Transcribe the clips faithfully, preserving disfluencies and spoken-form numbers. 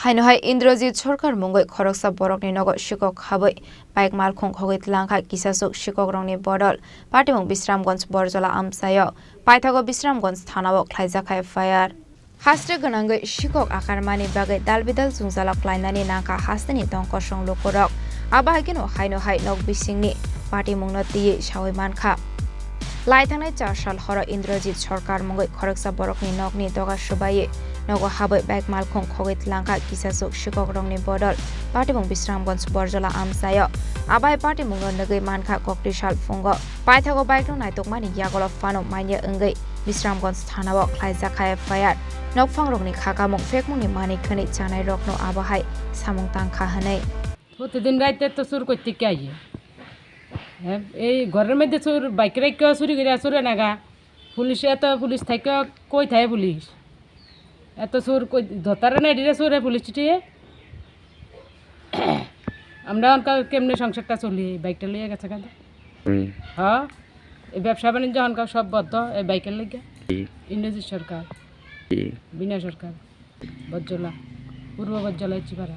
Haino hai Indrajit Sarkar mungwi khoroksa borokni nogo sikok habwi bike malkhung khogwi tlangkha kisasuk sikokrokni bodol. Patimung Bisramganj Borjola amchaio. Paithago Bisramganj thanao khlaijak F I R. Haste gwnangwi sikok akarmani bagwi dalbidal jwngjalo klainani nangkha hasteni tong kosong lukurok. Abo hai kheno haino hai nok bisingni patimungno twiwi sawi mankha. Lai thangnai char sal horo Indrajit Sarkar mungwi khoroksa borokni nokni doga swbaiwi nogo habwi bike malkhung khogwi tlangkha kisasuk sikokrokni bodol patimung Bisramganj Borjola amchaio. Abo hai patimungno nugwi mankha kokti sal phungo. Paithago bike no naitukmani yagulo phano manya wngwi Bisramganj thanao khlaijak kha F I R. Nokphangrokni khakamung phekmungni manwi khwnwi chanairokno abo hai samung tangkha hwnwi. প্রতিদিন রাইতে তো চুর করতে কে আইয়ে? হ্যাঁ, এই ঘরের মধ্যে চুর, বাইক রাইকে চুরি করে চুরে নাগা। পুলিশ এত, পুলিশ থাকে কই থাকে পুলিশ? এত চুর কই ধরতারে না, এডিরে চুরে পুলিশ চিটিয়ে। আমরা অনকা কেমনে সংসারটা চলি, বাইকটা লইয়া গেছে কাঁদে। হুম। হ্যাঁ, এই ব্যবসা বাণিজ্য অনকা সব বন্ধ, এই বাইকের লেগে। কি? ইংরেজি সরকার। কি? বিনা সরকার। বজ্জলা, পূর্ব বজ্জলা ইচ্ছিপাড়া।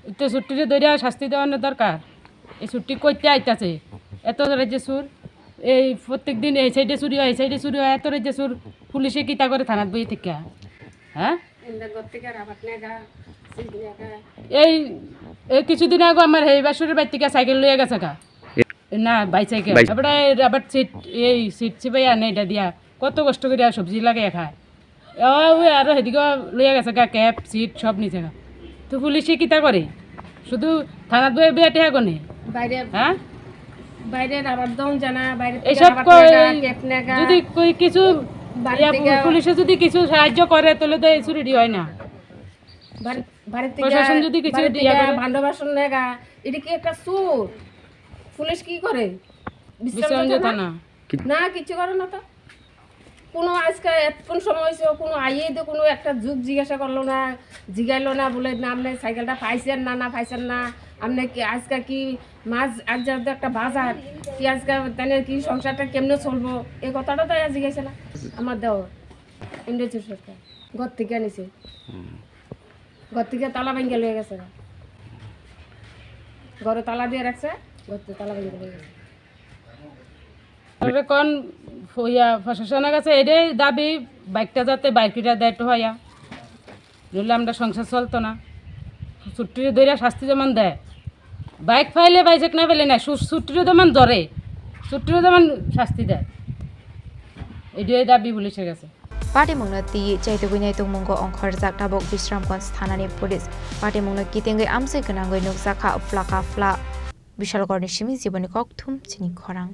এতে ছুটিরে ধরিয়া শাস্তি দেওয়ানোর দরকার। এই ছুটি কইতে আইতাছে। এত রাজ্যে চুর, এই প্রত্যেক দিন এই সাইডে চুরি হয়, এই সাইডে চুরি হয়, এত রাজ্যে চুর, পুলিশে কিতা করে থানাত বই থেকে? হ্যাঁ? এই, এই কিছুদিন আগে আমার হেই বাসুরের বাড়ি থেকে সাইকেল লইয়া গেছে গা। না, বাইসাইকেল। বাইস- তারপরে রাবার সিট, এই সিট চিপাইয়া নেই এটা দিয়া। কত কষ্ট করে সবজি লাগাইয়া খায়। ও, ওই আরো হেদিকে লইয়া গেছে গা, ক্যাপ, সিট সব নিছে গা। তো পুলিশে কিতা করে? শুধু থানাত বইয়া বিয়া টেহা গনে? বাইরে, হ্যাঁ? বাইরে রাবার দম জানা, বাইরে থেকে এইসব রাবার কই-, নেগা, ক্যাপ নেগা। যদি কই কিছু বাড়ি ইয়া, থেকে পুলিশে যদি কিছু সাহায্য করে, তাহলে তো এই চুরিটি হয় না। বাড়ি, বাড়ি থেকে, প্রশাসন যদি কিছু বাড়ি ইয়া থেকে করে। ভান্ডার বাসন নেগা, এটা কি একটা চুর? পুলিশ কি করে? বিশ্রাম বিশ্রাম যেত যেত না? না। কি- না, কিছু করে না তো। কোনো আজকে এতক্ষণ সময় হয়েছে, কোনো আইয়ে তো কোনো একটা যুগ জিজ্ঞাসা করলো না, জিগাইলো না, বলে, "না, আপনি সাইকেলটা পাইছেন না, না পাইছেন না, আপনি কি আজকে কি মাছ, আজ যেহেতু একটা বাজার, কি আজকে তাহলে কি সংসারটা কেমনে চলবো?" এই কথাটা তো আর জিজ্ঞাসা না। আমার দেওর ইন্দ্রজিৎ সরকার ঘর থেকে আনিছে, হুম। ঘর থেকে তালা ভাঙিয়ে লয়ে গেছে, ঘরে তালা দিয়ে রাখছে, ঘর থেকে তালা ভাঙিয়ে লয়ে গেছে। তবে কোন ফ-, ইয়া, প্রশাসনের কাছে এটাই দাবি, বাইকটা যাতে বাইকটা দেয় একটু হইয়া, নইলে আমরা সংসার চলতো না। চুট্টিরে ধরে শাস্তি যেমন দেয়, বাইক পাইলে বাইজেক না পেলে না, সু-, চুট্টিরে যেমন ধরে, চুট্টিরে যেমন শাস্তি দেয়, এটাই দাবি পুলিশের কাছে। Patimungno twiwi chaitugwi naitugmungo ongkhorjak tabuk Bisramganj thanani police. Patimungno kitingwi amchwi gwnangwi nukjakha phlaka phla. Bishalgarhni simi Jiboni Kokthum chini khorang.